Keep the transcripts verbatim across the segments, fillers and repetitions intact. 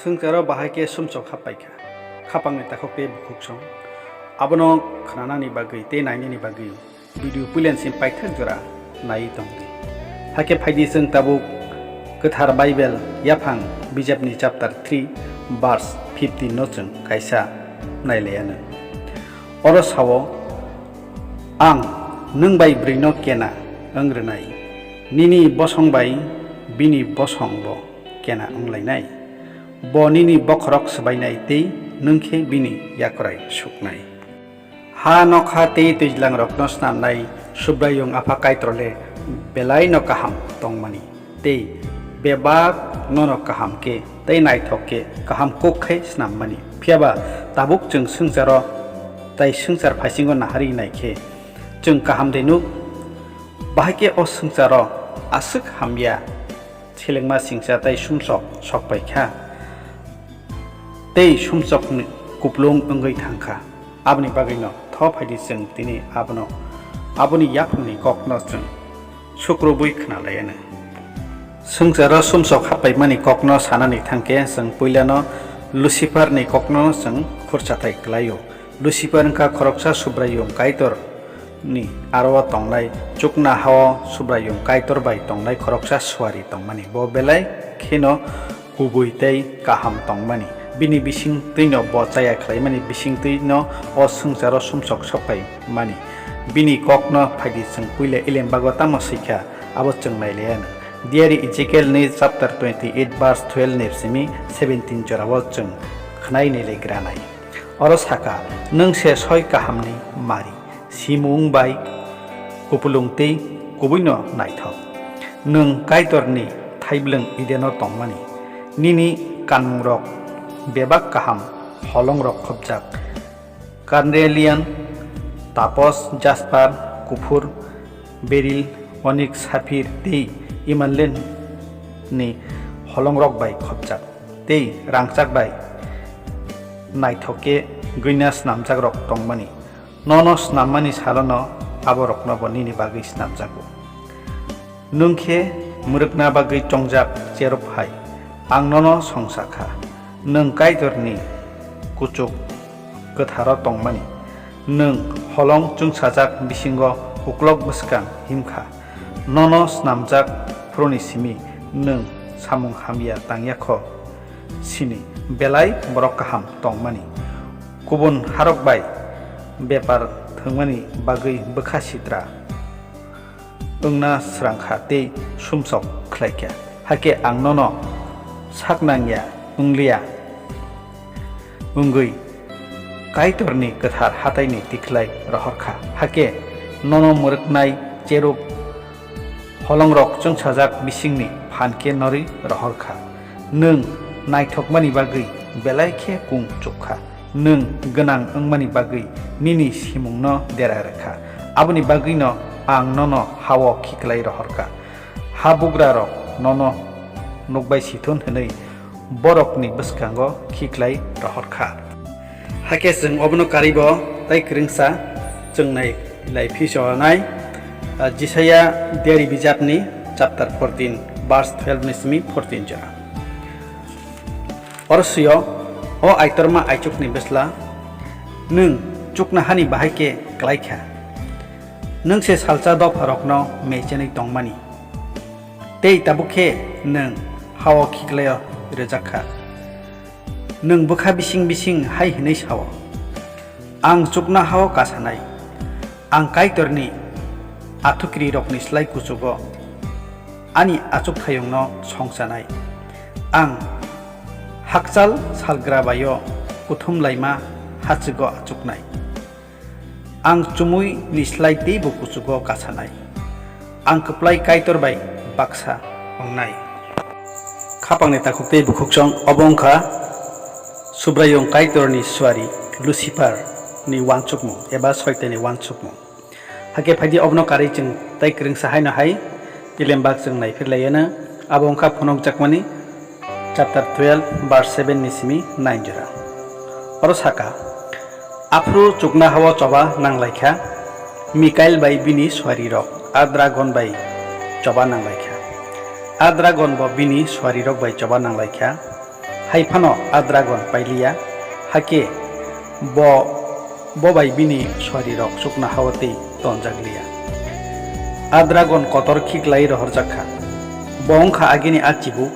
Swngcharo bahai khe sumsok hap paikha, khapangni takhuk tei bukhuksong. Abono khnanani bagwi tei nainani bagwi video puilan sim paithak jora naiwi tongdi. Hakhe phaidi chwng tabuk Kwthar Bible yaphang bijapni chapter three verse fifteen no chwng kaisa nailaianw. Oro sao, "Ang nwng bai bwrwino kena wng rwnai, nini bosong bai bini bosongbo kena wng lainai. Bo nini bokhorok swbainai tei nwng khe bini yakurai suknai." Ha nokha tei twijlangrokno snamnai Subraiyung Apha Kaitorle belaino kaham tongmani, tei bebak nono kaham khe tei naithok khe kaham kuk khai snammani. Phiyaba tabuk chwng swngcharo tai swngchar phaisingo naharwi nai khe chwng kaham de nuk? Bahai khe o swngcharo aswk hamya selengma singcha tei sumsok sok pai kha, tei sumsokni kuplung wngwi thang kha. Aboni bagwino tho phaidi chwng tini abono, aboni yaphangni kokno chwng sukrubwi khna laianw. Swngcharo sumsok happaimani kokno sanani thang khe chwng puilano Luciferni kokno chwng khurchathai kwlaio. Lucifer wngkha khoroksa Subraiyung Kaitorni aro-o tongnai, chuknohao Subraiyung Kaitor bai tongnai khoroksa suari tongmani. Bo belai kheno kubui tei kaham tongmani. Bini bisingtwino bo chaya khlaimani bisingtwino o swngcharo sumsok sokphaimani. Bini kokno phaidi chwng puila Elembago tamo swikha, abo chwng nailaianw. Diari Ezekielni chapter twenty-eight verse twelve ni simi seventeen jorao chwng khnai nailai granai. Oro saka, "Nwng se soi kahamni mari, simung bai kupulung tei kubuino naithok. Nwng Kaitorni thaiblwng Edeno tongmani. Nini kanmungrok bebak kaham holongrok khopjak, carnelian, tapos, jasper, kuphur, beril, onik, saphir tei emeraldni holongrok bai khopjak, tei rangchak bai naithok khe gwina snamjakrok tongmani. Nono snammani salono aboroknobo nini bagwi snamjago. Nwng khe mwrwkna bagwi chongjak cherub hai. Ang nono songcha kha, nwng Kaitorni kuchuk kwtharo tongmani. Nwng holong chwngsajak bisingo uklok bwskang him kha. Nono snamjak phuruni simi nwng samung hamya tangya kho sini, belai borok kaham tongmani. Kubun harok bai bepar thwngmani bagwi bwkha sitra wngna srang kha tei sumsok khlai kha. Hakhe ang nono sak nang ya wng liya wngwi Kaitorni kwthar hataini tikhlai rohor kha. Hakhe nono mwrwknai cherub holongrok chwngsajak bisingni phan khe norwi rohor kha. Nwng naithokmani bagwi belai khe kung chuk kha. Nwng gwnang wngmani bagwi nini simungno dera rw kha. Aboni bagwino ang nono ha-o khiklai rohor kha. Habugrarok nono nukbai si thun hwnwi borokni bwskango khiklai rohor kha. Hakhe chwng obono karwibo tei kwrwngsa chwng nai lai phisoanai, ah, Jisaya diari bijapni chapter fourteen, verse twelve ni simi fourteen jora. Oro swi-o, "O aitorma aichukni bwsla, nwng chuknohani bahai khe klai kha. Nwng se salsa dopharokno mechenwi tongmani, tei tabuk khe nwng ha-o khiklaio rwjak kha. Nwng bwkha bising bising hai hwnwi sa-o, 'Ang chuknoha-o kasanai, ang Kaitorni athukrirokni slai kuchugo ani achukthayungno songchanai. Ang hakchal salgra bai-o kuthum laima hachugo achuknai. Ang chumui ni slai teibo kuchugo kasanai. Ang kwplai Kaitor bai baksa wngnai.'" Khapangni takhuk tei bukhuksong obo wngkha Subraiyung Kaitorni suari Lucifer ni uansukmung eba Soitanni uansukmung. Hakhe phaidi obono karwi chwng tei kwrwngsa haino hai Elembak chwng naiphir laiyanw, abo wngkha phunukjakmani chapter twelve verse seven ni simi nine jora. Oro saka, Aphuru chuknoha-o choba nanglaikha, Mikail bai bini suarirok a dragon bai choba nanglaikha. A dragon bo bini suarirok bai choba nanglaikha, Hai phano a dragon pailiya, hakhe bo, bo bai bini suarirok chuknohao tei tonjakliya. A dragon kotor khiklai rohorjak kha. Bo wng kha agini a chibuk,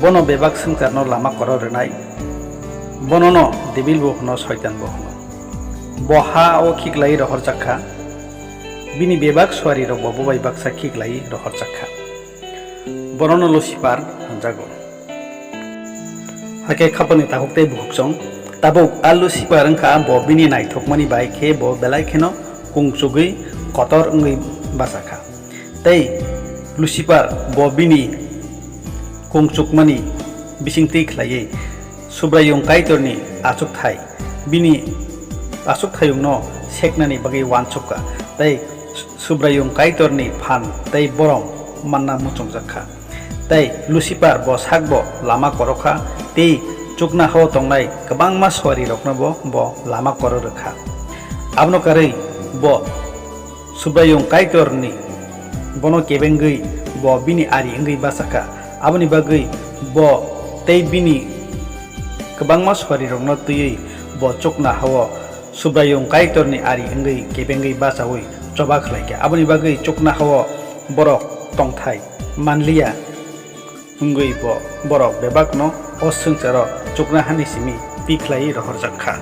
bono bebak swngcharno lama koro rwnai. Bonono debilbo hwno, soitanbo hwno. Bo ha-o khiklai rohorjak kha, bini bebak suarirokbo bo bai baksa khiklai rohorjak kha. Bonono Lucifer hwnjago. Hakhe khapangni takhuk tei bukhukchong. Tabuk a Lucifer wngkha bo bini naithokmani bai khe bo belai kheno kungchugwi kotor wngwi bacha kha. Tei Lucifer bo bini kungchukmani bisingtwi khlaiwi Subraiyung Kaitorni achukthai, bini achukthayungno seknani bagwi uansuk kha, tei Subraiyung Kaitorni phan tei borom manna muchungjak kha. Tei Lucifer bo sakbo lama korokha tei chuknohao tongnai kwbangma suariroknobo bo lama koro rwkha. Abono karwi bo Subraiyung Kaitorni bono kebengwi bo bini ari wngwi bachakha. Aboni bagwi bo tei bini kwbangma suarirokno twiwi bo chuknohao Subraiyung Kaitorni ari wngwi kebengwi bachaui choba khlaikha. Aboni bagwi chuknohao borok tongthai manliya wngwi bo borok bebakno o swngcharo chuknohani simi tikhlaiwi rohorjak kha.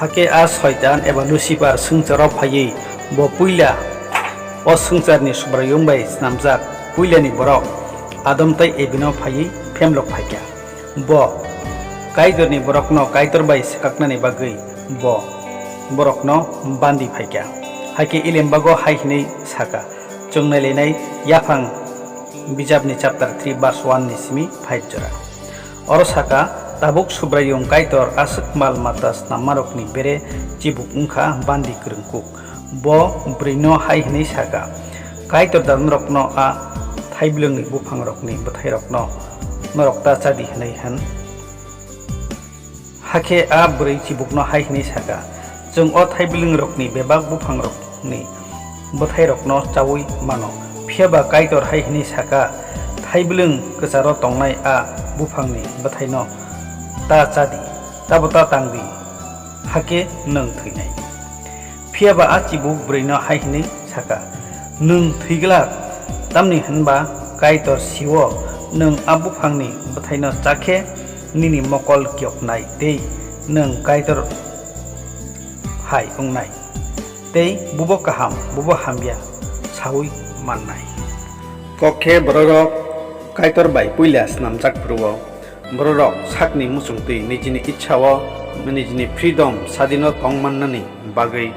Hakhe a Soitan eba Lucifer swngcharo phaiwi bo puila o swngcharni Subraiyung bai snamjak puilani borok Adam tei Ebino phaiwi phemlok phaikha. Bo Kaitorni borokno Kaitor bai swkaknani bagwi bo borokno bandi phaikha. Hakhe Elembago hai hwnwi sakha, chwng nailainai yaphang bijapni chapter three verse one ni simi five jora. Oro sakha, tabuk Subraiyung Kaitor aswk mal mata snammarokni bere chibuk wngkha bandi kwrwngkuk. Bo bwrwino hai hwnwi sakha, Kaitor da norokno a thaiblwngni buphangrokni bwthairokno norok ta chadi hwnwi hwn? Hakhe a bwrwi chibukno hai hwnwi sakha, chwng o thaiblwngrokni bebak buphangrokni bwthairokno chaui mano. Phiya ba Kaitor hai hwnwi sakha, thaiblwng kwcharo tongnai a buphangni bwthaino ta chadi, tabo ta tangdi, hakhe nwng thwinai. Phiya ba a chibuk bwrwino hai hwnwi sakha, nwng thwi glak, tamni hwn ba Kaitor si-o, nwng a buphangni bwthaino cha khe nini mokol kiyoknai tei nwng Kaitor hai wngnai, tei bubo kaham, bubo hamya saui mannai. Kok khe bororok Kaitor bai puila snamjak phuru-o, bororok sakni muchungtwi nijini ichha-o, nijini freedom, sadino tong mannani bagwi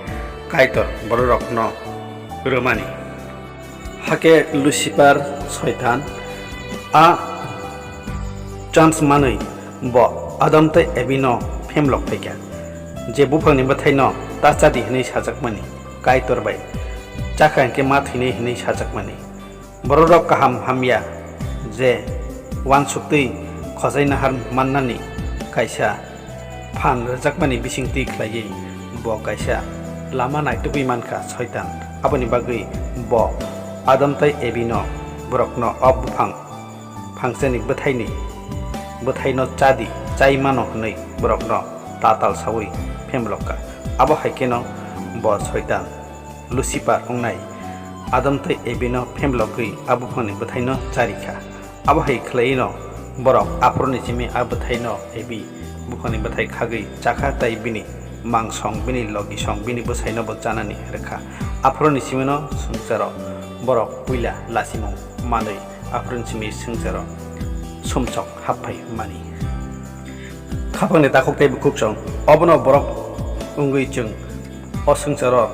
Kaitor bororokno rwmani. Hakhe Lucifer, Soitan, a chance manwi bo Adam tei Ebino phemlok phaikha, je buphangni bwthaino ta chadi hwnwi sajakmani, Kaitor bai chakha hinkhe ma thwinai hwnwi sajakmani. Bororok kaham hamya je uansuktwi khojai nahar mannani kaisa phan rwjakmani bisingtwi khlaiwi bo kaisa lama naitugwi mankha Soitan. Aboni bagwi bo Adam tei Ebino borokno o buphang phangsani bwthaini, bwthaino chadi, chai mano hwnwi borokno tatal saui phemlokha. Abo hai kheno bo Soitan Lucifer wngnai Adam tei Ebino phemlogwi a buphangni bwthaino charikha. Abo hai khlaino borok aphuruni simi a bwthaino Ebi buphangni bwthai khagwi chakha tei bini mangsong, bini logisong, bini bwsaino bo chanani rwkha. Aphuruni simino swngcharo borok puila lachimung manwi aphuruni simi swngcharo sumsok happhai mani. Khapangni takhuk tei bukhuksong, obono borok wngwi chwng o swngcharo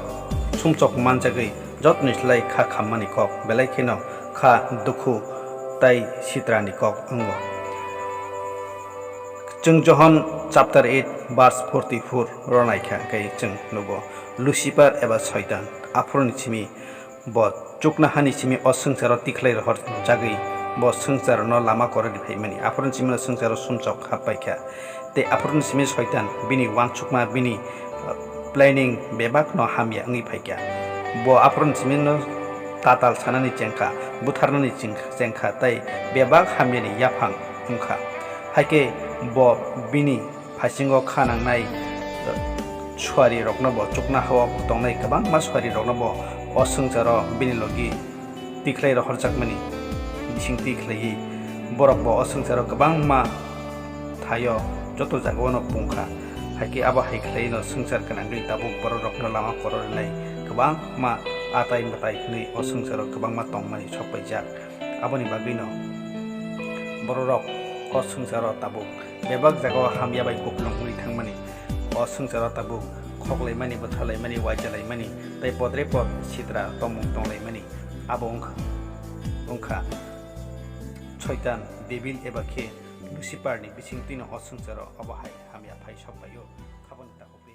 sumsok manjagwi jotoni slai kha khammani kok, belai kheno kha dukhu tei sitrani kok wngo. Chwng Johon chapter eight verse forty-four ro naikha, hwnkhe chwng nugo Lucifer eba Soitan aphuruni simi bo chuknohani simi o swngcharo tikhlai rohor jagwi bo swngcharono lama korogwi phaimani. Aphuruni simi swngcharo sumsok happaikha. Tei aphuruni simi Soitan bini uansukma, bini, uh, planning bebakno hamya wngwi phaikha. Bo aphuruni simino tatal sanani chengkha, butharnani cheng-, chengkha tei bebak hamyani yaphang wngkha. Haikhe bo bini phaisingo kha nangnai suarirokno bo chukna ha-o tongnai kwbangma suarirokno bo o swngcharo bini logi tikhlai rohorjakmani bising tikhlaiwi borok bo o swngcharo kwbangma thaio joto jagao no pungkha. Haikhe abo hai khlaiwi no swngchar gwnangwi tabuk bororokno lama koro rwnai kwbangma atai mwtai hwnwi o swngcharo kwbangma tongmani sokpaijak. Aboni bagwino bororok o swngcharo tabuk bebak jagao hamya bai kupulung wngwi thangmani, o swngcharo tabuk khoklaimani, bwthalaimani, waijalaimani tei podre pod sidra tongmung tonglaimani. Abo wngkha, wngkha Soitan, Debil eba khe Lucifer ni bisingtwino o swngcharo obo hai hamya phai sokpaio. Khaboni takhuk.